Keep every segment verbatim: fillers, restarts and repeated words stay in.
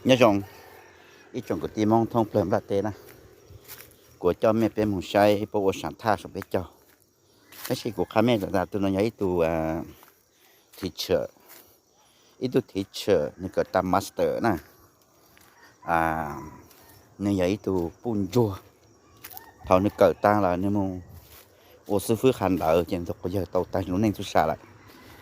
Nyob zoo ib tsoom kwv tij Hmoob thoob plaws nplaj teb na, kuv coj mej peb moog saib puab ua saam thaj saum peb caug. Tab sis kuv qha mej tas tas tus no yog ib tug teacher, ib tug teacher nwg kawm tag master na. Nwg yog ib tug puj ntsuag. Thaus nwg kawm tag lawm nwg moog ua xib fwb qha ntawv ces nwg tug quas yawg tau tag lub neej tub sab lawm.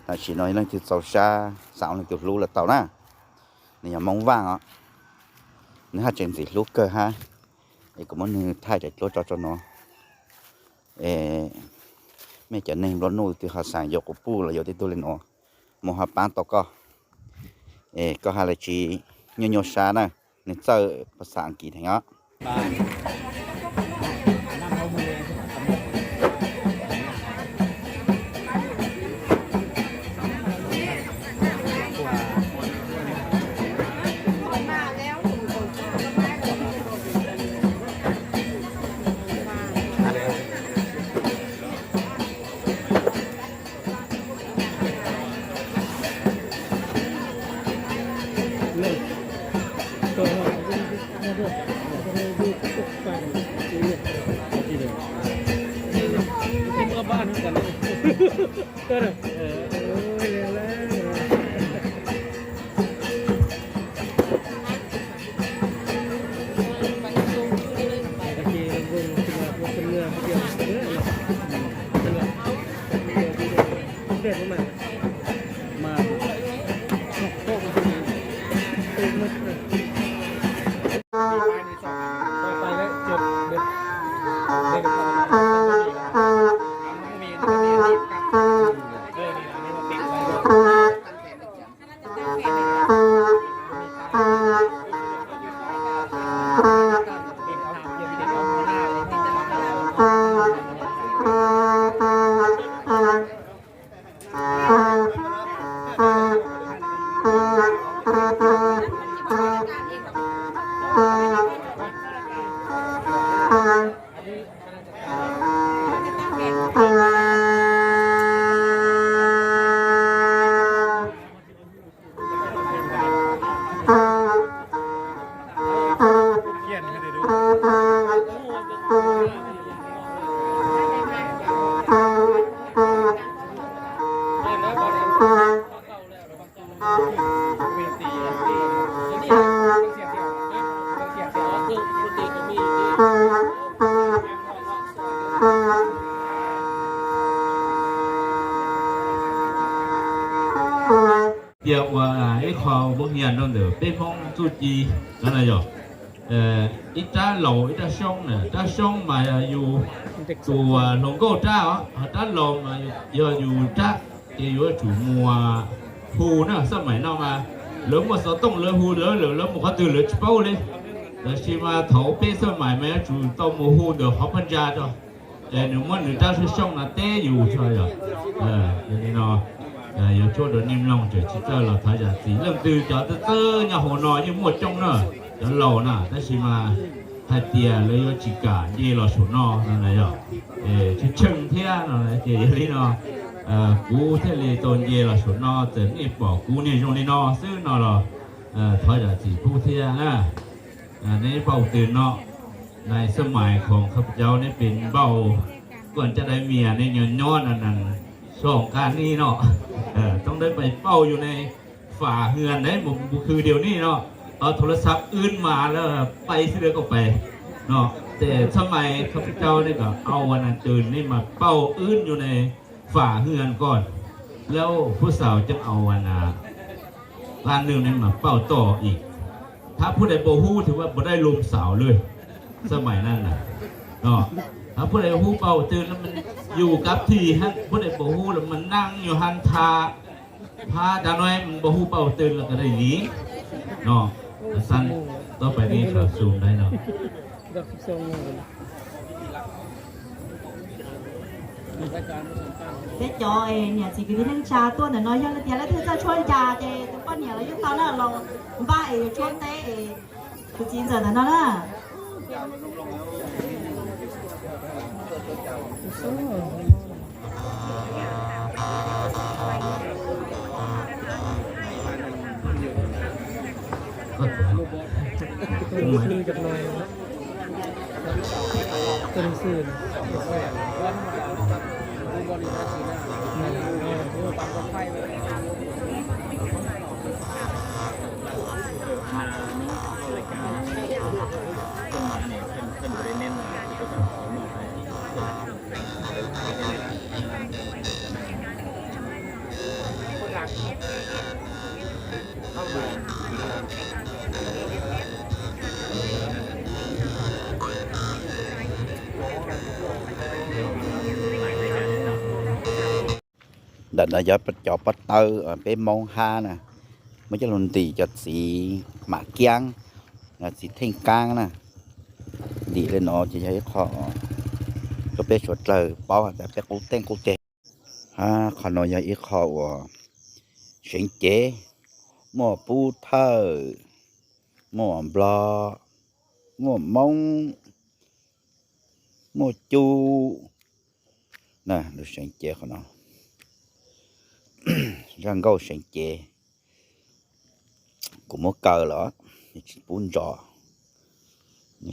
Tam sim no leej twg txaus sab xaav leej twg hlub los tau na. Nwg yog Moob Vaaj os, nwg haj tseem ntxiv hlub kawg hab. Es kuv muab nwg thaij cov dluab tso rua nuav. Mej cov neeg nplua nuj twg ho xav yuav quas puj los yuav tej tug le nuav, moog ho paab tau koj. Es koj hab le tsi nyuaj nyuaj sab na, nwg txawj pas xas Aas Kiv dheev os. Tias ua ib qho muab hias rau ntawm peb Hmoob txuj ci no na yog ib rab laus ib rab xyoob na. Rab xyoob mas yog yus tus hluas nkauj rab os, ho rab laus mas yog yus rab, ces yuav tsum mus hu na. Xab maim no mas lawv muaj xov tooj lawv hu lawv, lawv mus qhov twg lawv tsis paub li. Tab sis mas thaum peb xab maim mas yuav tsum tau mus hu ntawm qhov paj ntsa tso, es nws muab nws rab xyoob xyoob no teb yus tso yog. Yog li no, yuav tshuab rau nej mloog, tseem tsis txawj los thov zam txim. Leej twg cov txawj txawj nyob hauv no yeej muaj coob na, cov laus na, tab sis mas hais tias lawv yuav tsis kam nce los saum no no na yog, tsheej tsheej thiab no ces yog li no kuv thiaj li tau nce los saum no. Txawm nej pom kuv niaj zoo li no xwb no los thov zam txim pub thiab na. ในเบ้าตื่นเนาะ ในสมัยของข้าพเจ้านี่เป็นเบ้า ก่อนจะได้เมียนี่ย้อนๆ อันนั้น สองการนี้เนาะ เออ ต้องได้ไปเฝ้าอยู่ในฝาเฮือนเด้ บ่ บ่คือเดี๋ยวนี้เนาะ เอาโทรศัพท์อื่นมาแล้วไปที่เดียวก็ไปเนาะ แต่สมัยข้าพเจ้านี่ก็เอาอันนั้นตื่นนี่มาเฝ้าอื่นอยู่ใน ฝาเฮือนก่อน แล้วผู้สาวจะเอาอันน่ะ ร้านหนึ่งนี่มาเฝ้าต่ออีก ถ้าผู้ใดบ่ฮู้ถือว่าบ่ได้ลมสาวเลย สมัยนั้นน่ะ เนาะ ถ้าผู้ใดฮู้เป้าตื่นแล้วมันอยู่กับที่ฮะ ผู้ใดบ่ฮู้แล้วมันนั่งอยู่หันทา พาตาน้อยมันบ่ฮู้เป้าตื่นแล้วก็ได้หนี เนาะ สั้น ต่อไปนี้ก็ซูมได้เนาะ Peb cov es niam txiv kwv tij neej tsa tuaj ntawm no yog leej tias leej twg txawj tshuab ncas ces tus poj niam los yeej tau na, los npaj es yuav tshuab teb es tus txiv ntxawm ntawm no na. ก็ตัว ตัวหนึ่งจักหน่อยนะ ตัวหนึ่งซื่อนะ Đợt đó giờ cọ bắt tàu, ờ, peb Hmoob hab na, muaj cov lus ntim cov txiv mam kiab, cov txiv theej kaab na, ntim le no ces yog ib qho rau peb suav dlawg paub tas peb qub teej qub ceg. Hab qhov no yog ib qho uas seev cev, muaj pub thawj, muaj nplog, muaj Hmoob, muaj cub na, lub seev cev qhov no, zaj nkauj seev cev, kuv muab kaw los tsis pub ntso,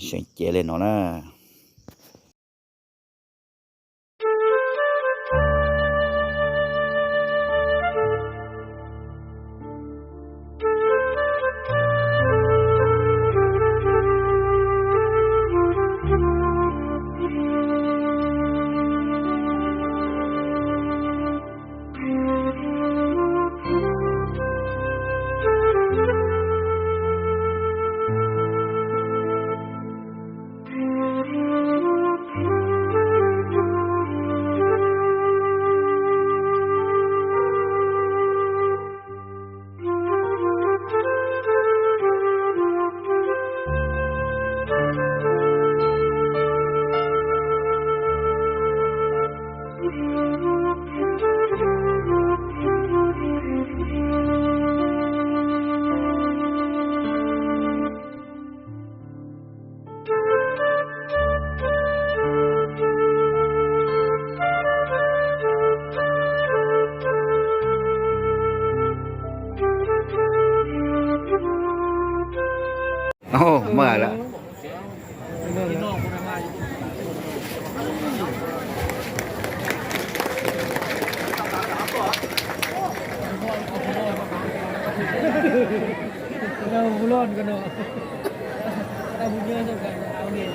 seev cev le no na. Ồ, mở lắm. Dah bulan kena. Dah punya tu kan. Tahu ni.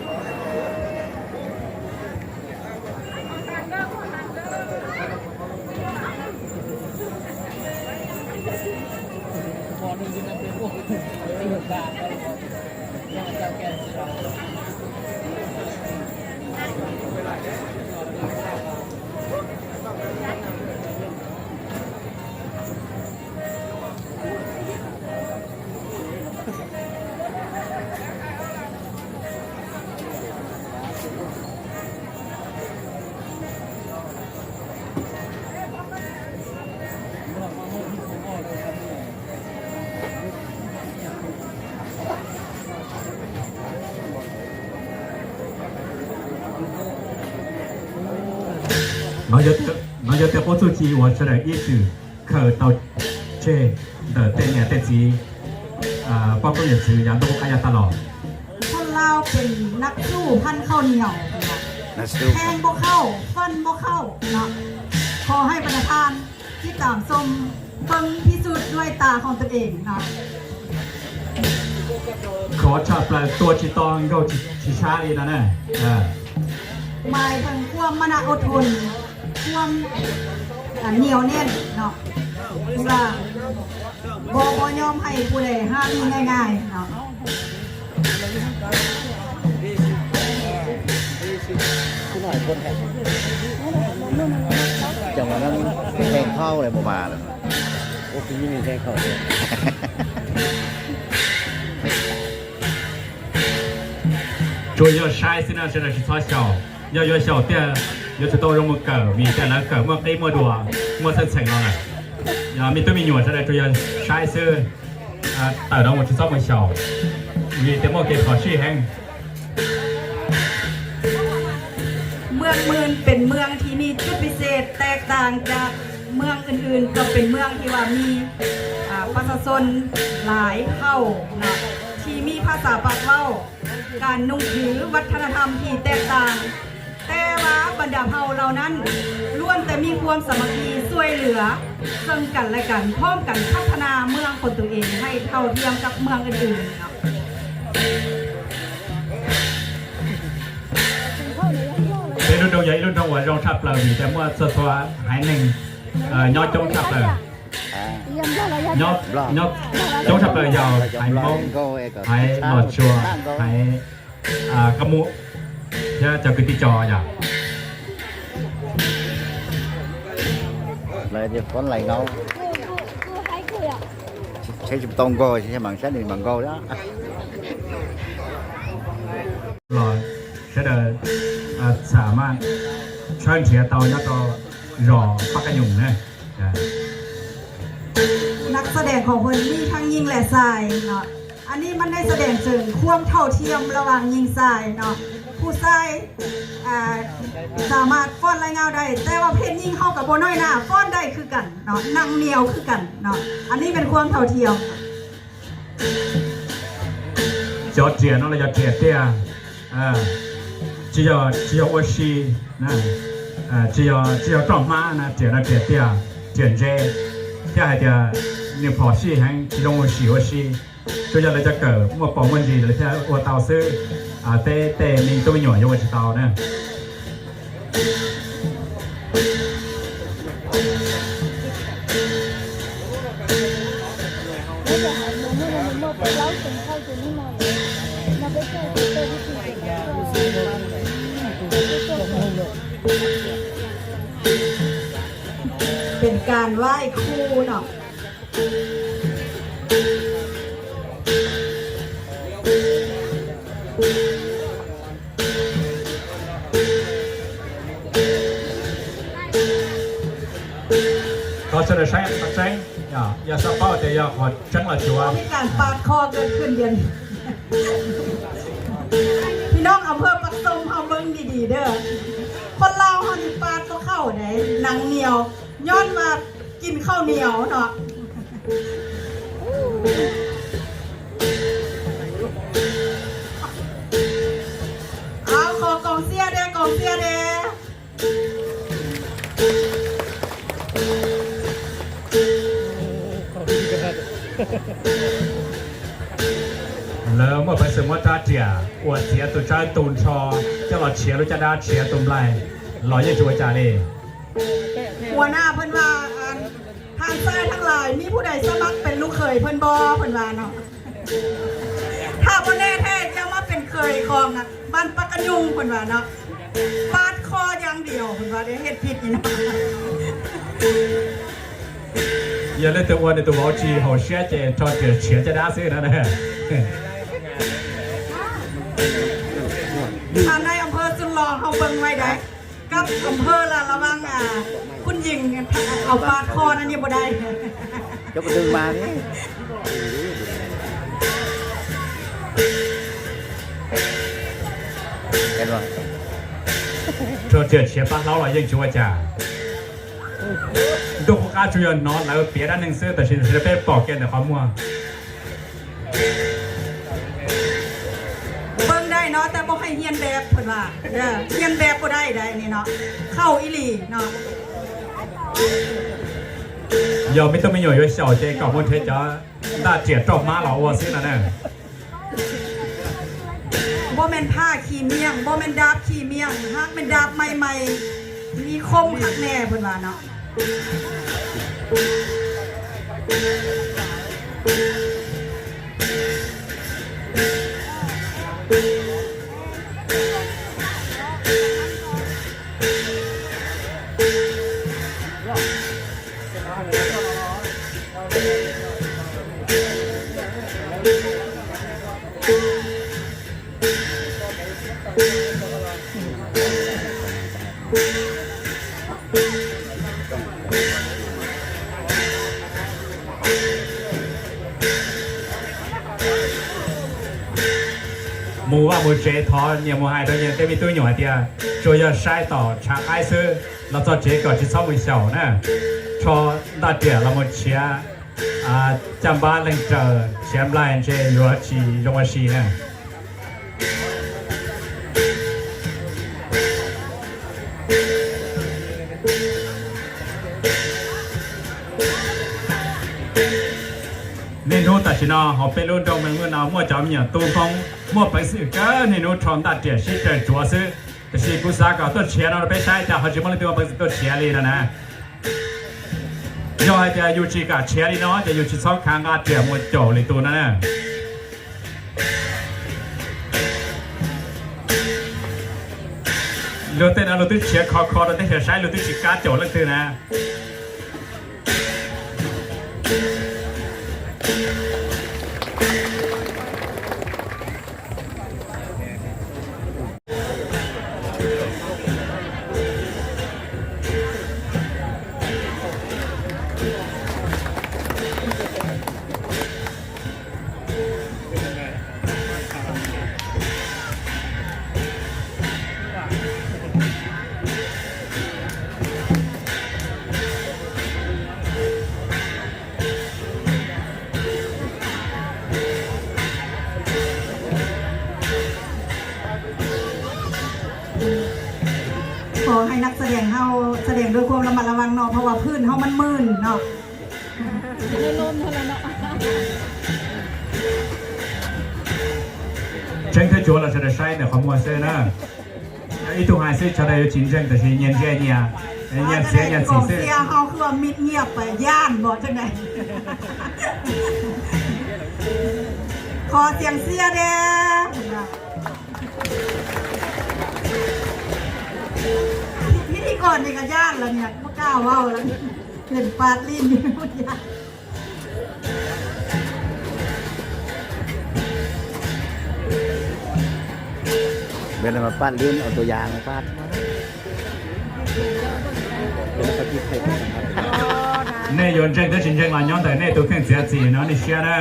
Nov yog tias, nov yog tias pub txuj ci uas sawv daws ib txwm khaws tau tseg ntawm tej niam tej txiv, poj koob yawm txwv yav ntuj qub qab yav tag los. คนลาวเป็นนักสู้พันข้าวเหนียว แทงบ่เข้า ฟันบ่เข้าเนาะ ขอให้ประธานที่ตามชมเบิ่งพิสูจน์ด้วยตาของตนเองเนาะ Khov tshaj plaws tua tsis tau nkaug tsis sab li no na. หมายถึงความมานะอดทน ความเหนียวแน่นเนาะ ที่ว่าบ่บ่ยอมให้ผู้ใดห้ามง่ายๆเนาะ จังหวะนั้นแทงเข้าเลยบ่มาเลย โอ้ คือยิ่งแทงเข้าเลย Tsuas yog saib xwb na, sawv daws tsis txhob xyaum. Yog yuav xyaum tiag yuav tsum tau zoo mus kawm, vim tias lawv kawm muaj qib muaj dua, muaj txheej txheem no lawm. Yog me tub me nyuam sawv daws tsuas yog saib xwb, tawm no mus tsis txhob mus xyaum, vim tias muaj kev phom sij heev. เมืองหมื่นเป็นเมืองที่มีจุดพิเศษแตกต่างจาก เมืองอื่นๆก็เป็นเมืองที่ว่ามีอ่าประชาชนหลายเผ่าเนาะที่มีภาษาปากเว้า การนุ่งถือวัฒนธรรมที่แตกต่าง แต่ว่าบรรดาเผ่าเหล่านั้นล้วนแต่มีความสามัคคีช่วยเหลือซึ่งกันและกันพร้อมกันพัฒนาเมืองของตัวเองให้เท่าเทียมกับเมืองอื่นๆเนาะ Thế lúc đầu giờ, lúc đầu ở trong sắp lờ vì cái mua cho xóa hái nền ờ, nho chống sắp lờ. Nho nho chống sắp lờ giờ hái mông, hái lò chùa, hái à, có mũ. Dạ, chào quý vị cho dạ. Lại thì con lại ngâu. Sẽ chụp tông cô, sẽ bằng sát đi bằng cô đó. Rồi, sẽ đợi à, xả mát. Sơn sẽ tàu nhá tàu. รอปากกะยุงนะจ้ะ นักแสดงของเพิ่นมีทั้งหญิงและชายเนาะ อันนี้มันได้แสดงถึงความเท่าเทียมระหว่างหญิงชายเนาะ ผู้ชายอ่าสามารถฟ้อนรายงานได้ แต่ว่าเพศหญิงเฮากับบ่น้อยหน้าฟ้อนได้คือกันเนาะ นั่งเหนียวคือกันเนาะ อันนี้เป็นความเท่าเทียม Chó trẻ nó là chó trẻ tia. À, chỉ có chỉ có ô xi nè. À, chỉ có chỉ có trong má nè, trẻ nó trẻ tia, trẻ dễ. Thế hai tia, nếu phò xi hẳn chỉ trong ô xi ô xi. Chủ yếu là cho cờ mua bò mua gì là theo ô tàu xứ. À, tê tê mình tôi nhỏ vô chỉ tàu nè. เป็นการไหว้ครูเนาะ เขาเสนอใช้ปัจจัยอย่าอย่าสะเปาแต่อย่าขอจังหวะชัวร์ มีการปาดคอเกิดขึ้นเดี๋ยวนี้ พี่น้องอำเภอปากชมเฮาเบิ่งดีๆเด้อ คนลาวเฮานี่ปาดบ่เข้าได๋ หนังเหนียว ย้อนว่ากินข้าวเหนียวเนาะ เอาขอกองเชียร์แด่ กองเชียร์แด่ แล้วเมื่อไปสมมติถ้าเจียอวดเสียตุจ้าตูนชอ จะหลอดเฉียรู้จะด้าเฉียตุนไรหลอดยังชัวจ่าเลย หัวหน้าเพิ่นว่า อัน ท่านชายทั้งหลาย มีผู้ใดสมัครเป็นลูกเขยเพิ่นบ่ เพิ่นว่าเนาะ ถ้าบ่แน่แท้จะมาเป็นเขยของอะ บ้านปากกะยุงเพิ่นว่าเนาะ ปาดคออย่างเดียวเพิ่นว่าเด้ เฮ็ดผิดนี่นะ อย่าเล่นตัวอ้วนในตัวเว้าจี เฮาเสียใจ ทอดเกิดเสียใจด้าซื่อนะนะ อ่านายอำเภอสุดหล่อเฮาเบิ่งไว้ได้ กับอำเภอละระวัง อ่า คุณหญิงเอาปาดคอนั่นยังบ่ได้ ยกกระดึงมานี่ เห็นบ่ เธอเจอเชียร์ปาดเล้าเหรอ ยังชัวร์จ้า ดูโคกาจูยอนนอนแล้วเปียด้านหนึ่งซื้อ แต่ฉันจะไปปอกแกนแต่ความมัว เบิ่งได้เนาะ แต่บ่ให้เฮียนแบบเพิ่นว่า เด้อ เฮียนแบบบ่ได้ได้นี่เนาะ เข้าอีหลีเนาะ 有没都没有，有小姐搞不成家，那姐照妈老我谁了呢？ บ่แม่นผ้าขี้เมี่ยง บ่แม่นดาบขี้เมี่ยง หากแม่นดาบใหม่ๆ มีคมคักแน่เพิ่นว่าเนาะ หมู่ว่าหมู่เจทอนเนี่ยหมู่ไฮโดรเจนเต็มมีตู้หน่วยเตีย ช่วยยอดใช้ต่อชาไอซื้อ เราต่อเจก่อนชิดซ้อมมือเสานะ โช Cho nta tiah la mo chia, a, chăm ba leng trờ, chia mlai che yua chi, yong wa shi na. Ni nu ta chi no, ho pe lu dong meng nu na, mo chao mi tu phong, mo pe si ka, ni nu tron ta tiah shi trờ chua si. Ta shi ku sa ka, to chia no, pe sai ta, ho chi mo le tu pe si to chia li na na. Yo, ai tia yu chi ka chia li no, tia yu chi song khang ka tia mo chao li tu na na. Lu te na, lu tu chia kho kho, lu te chia sai, lu tu chi ka chao le tu na.ขอให้นักแสดงเฮาแสดงด้วยความระมัดระวังเนาะ เพราะว่าพื้นเฮามันมื่นเนาะ ในลมเท่านั้นเนาะ เชิงเธอจวนเราจะได้ใช้เนี่ย ขอมัวเซอร์นะ อีทุกหายซื้อชาวใดอยู่ชินเชิงแต่ชีเย็นแค่เนี่ย เย็นเสียเย็นสีเสื้อ เสียเฮาคือว่ามิดเงียบไป ย่านบ่จังได๋ ขอเสียงเสียแด่ พิธีกรนี่ก็ย่านแล้วเนี่ย บ่กล้าเว้าแล้ว เล่นปาดลิ้นอยู่ ย่าน เวลามาปาดลิ้น เอาตัวยางมาปาด เวลาเขากินเผ็ดนะครับ เนี่ยโยนเชิงเธอชินเชิงมาย้อนแต่เนี่ยตัวเครื่องเสียสีเนาะ นี่เชียร์นะ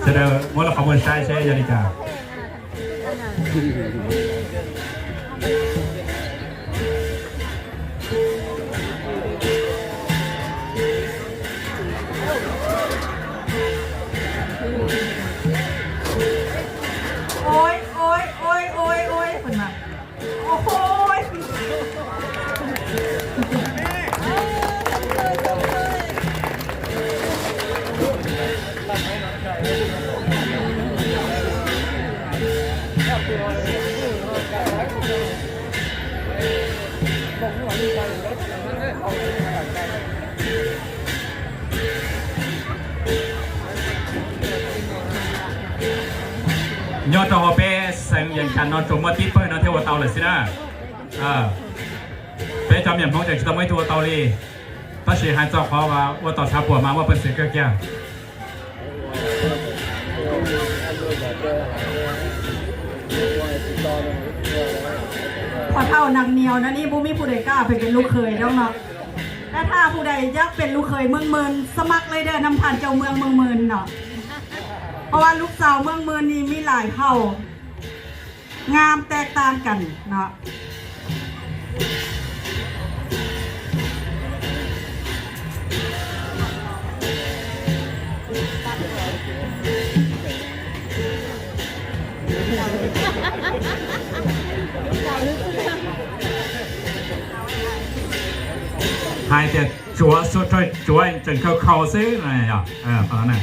จะได้มดละครบนใช้ใช้ยานิกา โอ๊ย โอ๊ย โอ๊ย โอ๊ย โอ๊ย เพิ่นว่า โอ้โหย Nyo trong hộp bê seng yang chan no trông mơ tít phơi no theo tàu là xin à. Ờ. Bê cho miệng mong chạy cho tao mới thua tàu đi. Bác sĩ hai cho khó và ua tàu xa bùa mà ua bác sĩ cơ kia. พ่อเฒ่าหนักเหนียวนะนี่ บ่มีผู้ใดกล้าไปเป็นลูกเขยดอกเนาะ แต่ถ้าผู้ใดอยากเป็นลูกเขยเมืองเมิน สมัครเลยเด้อ นำท่านเจ้าเมืองเมืองเมินเนาะ เพราะว่าลูกสาวเมืองเมินนี่มีหลายเผ่า งามแตกต่างกันเนาะ หายแต่จัวสุดท้ายจัวจนเขาเข้าซื้อนะเนี่ย เออ ตอนนั้นน่ะ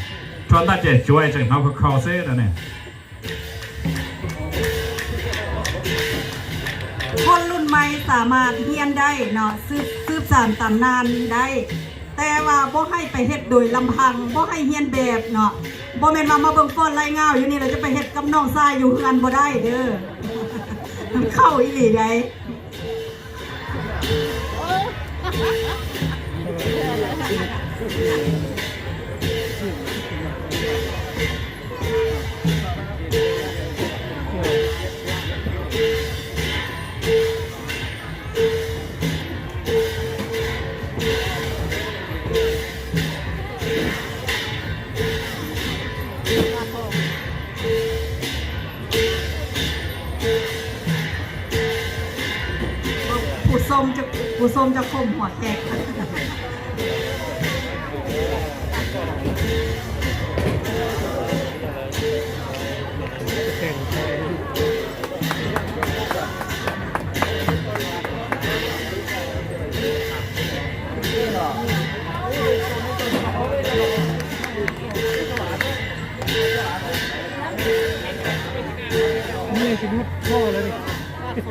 ชวนตาเจ็ดจัวจนเขาเข้าซื้อแล้วเนี่ย คนรุ่นใหม่สามารถเรียนได้เนาะ สืบ สืบสานตำนานได้ แต่ว่าบ่ให้ไปเฮ็ดโดยลำพัง บ่ให้เรียนแบบเนาะ บ่แม่นว่ามาเบิ่งฟ้อนไล่ง่าวอยู่นี่แล้วจะไปเฮ็ดกับน้องชายอยู่เฮือนบ่ได้เด้อ เข้าอีหลีได้ ผู้ส้มจะ ผู้ส้มจะข่มหัวแตก นี่คือพ่อเลยดิ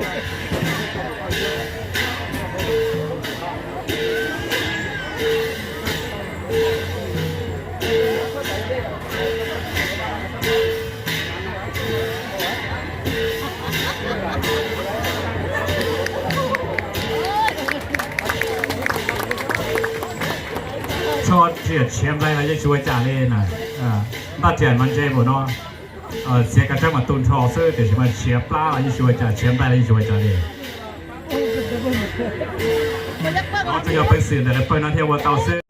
ชอดเสียดเชียมได้แล้วยังช่วยจ่าเลยนะ อ่า ตัดเสียนมันเจ็บบ่เนาะ เออ เสียกระจังมาตุนทอซื้อแต่สิมาเชียร์ปลาแล้วยังช่วยจ่าเชียมได้แล้วยังช่วยจ่าเลย เราจะเอาไปสื่อแต่ละเปิ้ลนะเที่ยวว่าเตาซื้อ